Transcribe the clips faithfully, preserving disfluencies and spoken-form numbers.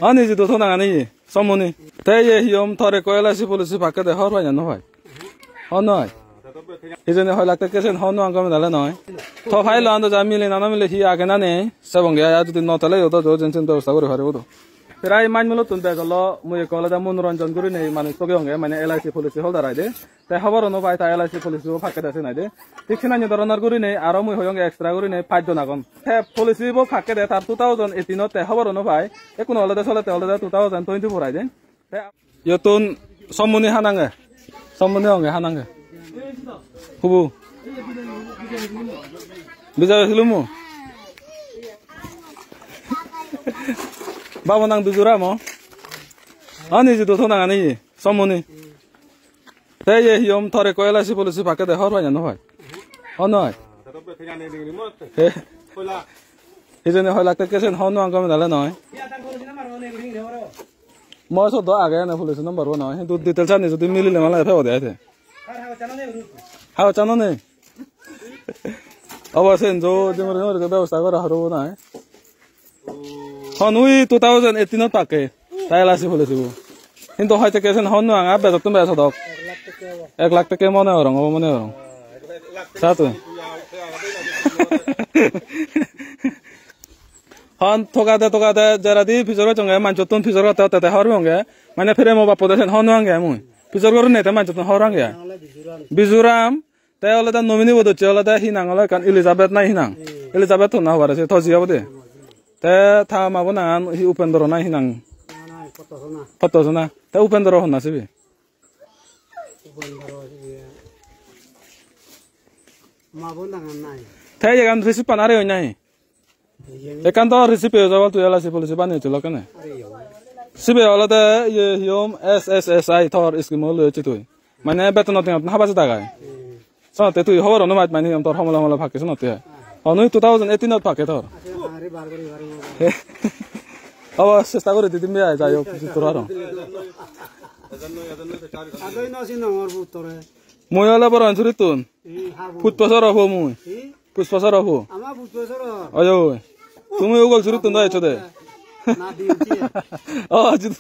Ani jidu to nangani ye, Somoni. Te ye hiyom tor ekko L I C policy pakke de hor pai na no pai? Hor no pai? Hijeni hoi lakh tekke sen hor no ang gome dale noi. To file lo ando ja mile na no mile hi age na nei, sebonge aya judi no tele yo do jo jensen bebosta guri paribo do. Prai maj mulottun bej olo mui ekko olode Monoranjan gurinei manuj togeyonge, mane L I C policy holder aide. Te hobor no pai, ta L I C policy bo pakke de senai de. Thik senanye doronor gurinei aro mui hoyonge extra gurinei pajjon agon. Te policy bo pakke de tar two thousand eighteen ot te hobor no pai. Ekkun olode solette olode two thousand twenty-four aide. Te yottun Somoni hanange. Somoni onge hanange. Hubu. Bijay silumu. Babo nang dujura mo. Ani jidu to nangani ye. Somoni. Te ye hiyom tor ekko L I C policy pakke de hor pai na no pai? Hor no pai? He. Hijeni hoi lakh tekke sen hor no ang gome dale noi. Mo sot do age ene policy number bo noi. Hintu details ani judi milile male pebo de aite. Hagoj chano nei? Obo sen jo jemore jemore bebosta gora horobo nai. Hon ui two thousand eighteen ot pakke. Ta L I C policy bo. Hintu hoite kesen hon no anga bejottun bejo sodok. Ek lakh tekke mone horong, obo mone horong. Sa tu. Hon togade togade jeradi pijor gocchonge, manjottun pijor gotte gotte te hor honge. Mane premo bappo de sen hon no ange mui. Pijor gorunne te manjottun hor ange. Bijuram. Te olode nominee bo docche olode hi nang olo ekkan Elizabeth na hi nang? Hmm. Elizabeth honna hobare se toji obode. Hmm. Te ta ma bo nangan hi Upendro na hi nang? Na, na, Potto Sona. Potto Sona. Te Upendro honna sibe? Upendro sibe. Ma bo nangan nai. Te iyegan receipt pan are oi nai? Ekkan do receipt peyo jabal tui L I C policy baneye tui lokkene. Sibe olode iye hiyom S S S I tor scheme o loyocche tui. Mane betonot tengot haba jeda gai. Sonotte tui hobor ono maj mane hiyom tor homole homole pakke sonotte. Onui two thousand eighteen ot pakke tor. Obo chesta guri didim be ai, jai hok, jittor aro. Adoi no sinongor puttore. Mui ole Borapansuryttun. Hi, habu. Put posoro ho mui. Hi? Put posoro ho. Ama put posoro. Oyo. Tumi ugol surittun do echo de. Nadin chi. Oh, jidu.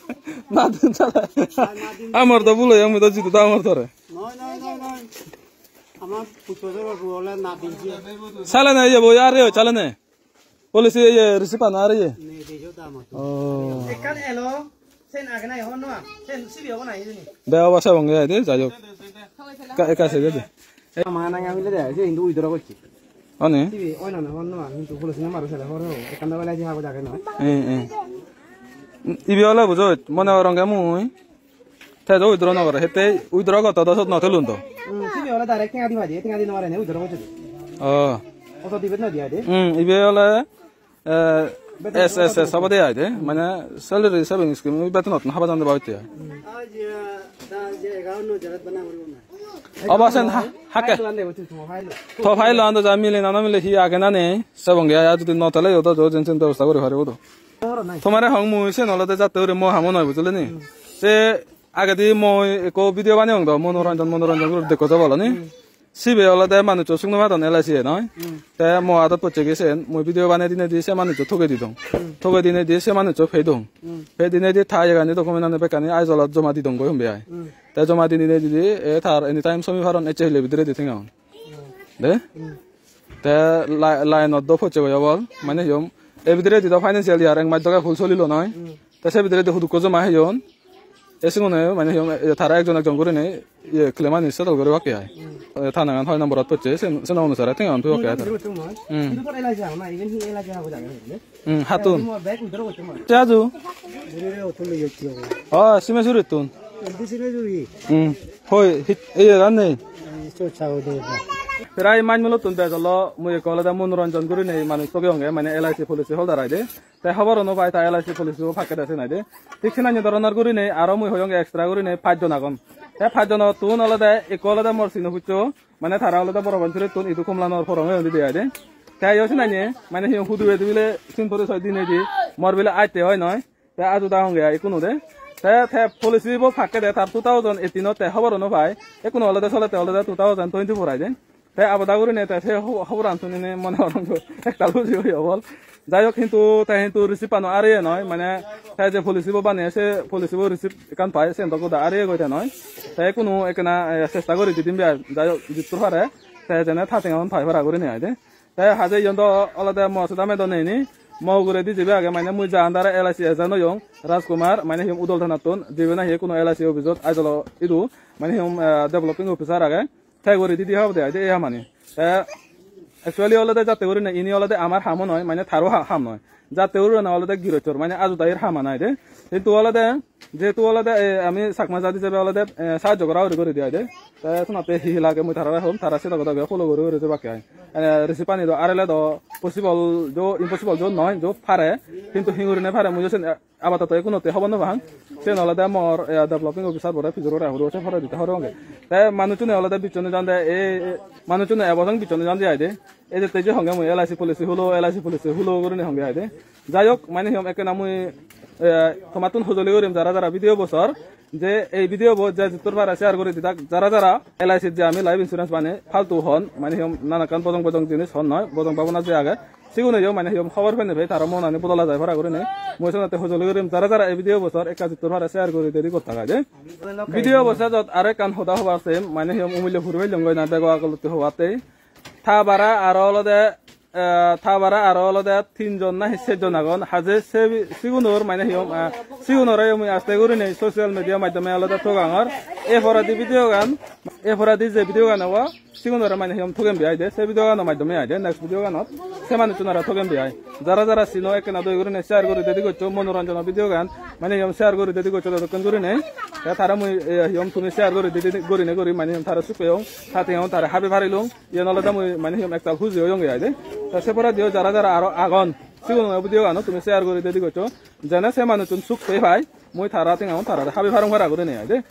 Nadin sala. Ah, nadin. Amor do bulo, ami do jidu do amor tore. Noi, noi, noi, noi. Ama put posoro ho ole nadin chi. Sale na ye bo yare, sale ne. Policy ye receipt ano are ye? Nei, dejo da amattun. Oh. Ekkan elo, sen age nahi hobor nw pang. Sen sibe obo nahi hijeni. De obo sebonge ai de, jai hok. Ekka, ekka se de. Ama nang ami le de, se hintu withdraw gocche. Ani? Sibe oi na hobor nw pang, hintu policy number sele hobor pebo. Ekkan do bele je hagoj age noi. Eh, eh. Ibe ole bujot, mone goronge mui. Te do withdraw no gore, hette withdraw gotto do sot no tulon do. Hmm, sibe ole direct tenga di paide, tenga di no pare ne withdraw gocche do. Oh. Auto debit no di ai de. Hmm, ibe ole, eh, S S S obode ai de, mane salary saving scheme, ibe betonot haba jande ba hotte ai. Hmm. Obo sen ha-, hakke. File lo ande, to file lo. To file lo ando ja mile na no mile hi age na nei, sebonge ai, judi no tele yo do jo jensen bebosta guri paribo do. Tomare hong mui sen olode jatte guri mo hamo noi bujile ni. Hmm. Se Agedi mui ekko video baneyong do, Monoranjan, Monoranjan guri dekko jabo lani. Hmm. Sibe olode manuccho sugno padon L I C e noi. Hmm. Te mo adot pocchegi sen, mui video banei dinedi se manuccho thogei didong. Hmm. Thogei dinedi se manuccho pedong. Hmm. Pei dinedi ta iyegani document ani bekkani Aizawl-ot joma didong goi hombe ai. Hmm. Te joma dinedi e tar anytime somi paron ecche hille bidiredi tenga un. Hmm. De? Hmm. Te li-, line-ot do pocche goi obol, mane hiyom. E bidiredi do financial year ek mas doge full solilo noi. Hmm. Te se bidiredi hudukko joma heyon. E sigune mane hiyom, e, tara ekjon ekjon gurinei, iye, claim ani settle guribakke ai. Hmm. E, ta nangan hoi number-ot pocche, sen, sen onusare tenga an pebakke ai tara. Hmm. Hmm, hatun. Te aju. Oh, Simesurittun. Hmm. Hoi, hit, iye, gan nei? Prai maj mulottun bej olo, mui ekko olode Monoranjan gurinei manuj togeyonge, mane L I C policy holder ai de. Te hobor no pai, ta L I C policy bo pakke de senai de. Thik senanye doronor gurinei aro mui hoyonge extra gurinei pajjon agon. Te pajjonottun olode ekko olode mor sino puccho, mane tara olode Borapansuryttun idu Komlanogor porong oyon de ai de. Te iyo senanye, mane hi hudu edi bile sin porisoy dinedi, mor bile atte oi noi. Te aju da honge ai ikkunu de. Te, te policy bo pakke de tar two thousand eighteen ot te hobor no pai. Ikkunu olode solette olode two thousand twenty-four ai de. Te abada gurine te se ho-, hoboran sunine mone gorong ektal buji oye obol. Jai hok, hintu te hintu receipt-ano areye noi, mane te je policy bo baniye, se policy bo receipt ekkan pai, sen do goda areye goi te noi. Te kuno ekkena, eh, chesta guri di dim be ai, jai hok, jittur pare, te jene ta tengaun pai para gurinei ai de. Te haje iyon do olode mo sedame do nei ni, mo uguredi jibe age, mane mui ja andare L I C agent oyong, Rajkumar, mane hi hom Udol thanattun, jibe nahi kuno L I C office-ot ajolo idu, mane hi hom, eh, developing officer age. Te guri didi hobode ai de ei hamani. Te actually olode jatte gurine ini olode amar hamo noi, mane taro ha-, ham noi. Jatte gurine olode girochor, mane aju dagir ham anai de. Hintu olode, jehetu olode, eh, ami Chakma jat ijebe olode, eh, sahajjo gora guri guri di ai de. Te senotte hi hi lage mui tarare hom, tara se doge doge follow guri guri jebakke ai. Eh, receipt ani do arele do possible jo, impossible jo noi, jo pare. Hintu hi gurine pare mui jo sen, eh, Apatoto ekkunotte hobor no pang. Siyen olode mor, eh, developing officer bore pijor gore huro se pore dite horo honge. Te manuchune olode bichon no jande, e, e, manuchune ebo song bichon no jande ai de. Ejette je honge mui L I C policy hulo, L I C policy hulo gurinei honge ai de. Jai hok, mane hi hom ekkena mui, eh, tomattun hojoli gurim jara jara video bo sor. Je ei video bo je jittur pare share guri didak, jara jara L I C je ami life insurance bane faltu hon, mane hi hom nanakkan bojong bojong jinis hon noi, bojong babona je age. Siguneyo mane hi hom hobor pene pei tara monani bodola jai para gurinei. Mui senotte hojoli gurim, jara jara ei video bo sor ekka jittur pare share guri dedi gotta gai de. Video bo sejot aro ekkan hoda hobar sem, mane hi hom umilyo puri pellongoi na bego agolotte hobatte. Ta bara aro olode, eh, ta bara aro olode tinjon nahi sejjon agon. Haje se bi-, sigunor mane hi hom, eh, sigunore mui aste gurinei social media maddhome olode togangor. E poredi video gan, e poredi je video gan obo, sigunore mane hi hom togem bi ai de, se video gano maddhome ai de, next video ganot se manuchunore togem bi ai. Jara jara sino ekkena doi gurinei share guri dedi goccho, monoranjono video gan mane hi hom share guri dedi goccho dodokken gurinei. Te tara mui, eh, hi hom tumi share guri dedi gurinei guri mane hi hom tara suk peyong, ta tengaun tara habi parilung. Iyen olode mui mane hi hom ektal huji oyonge ai de. Te se porediyo jara jara aro agon, sigun video gano tumi share guri dedi goccho. Jene se manuchun suk pei pai, mui tara tengaun tarare habi parong para gurinei ai de.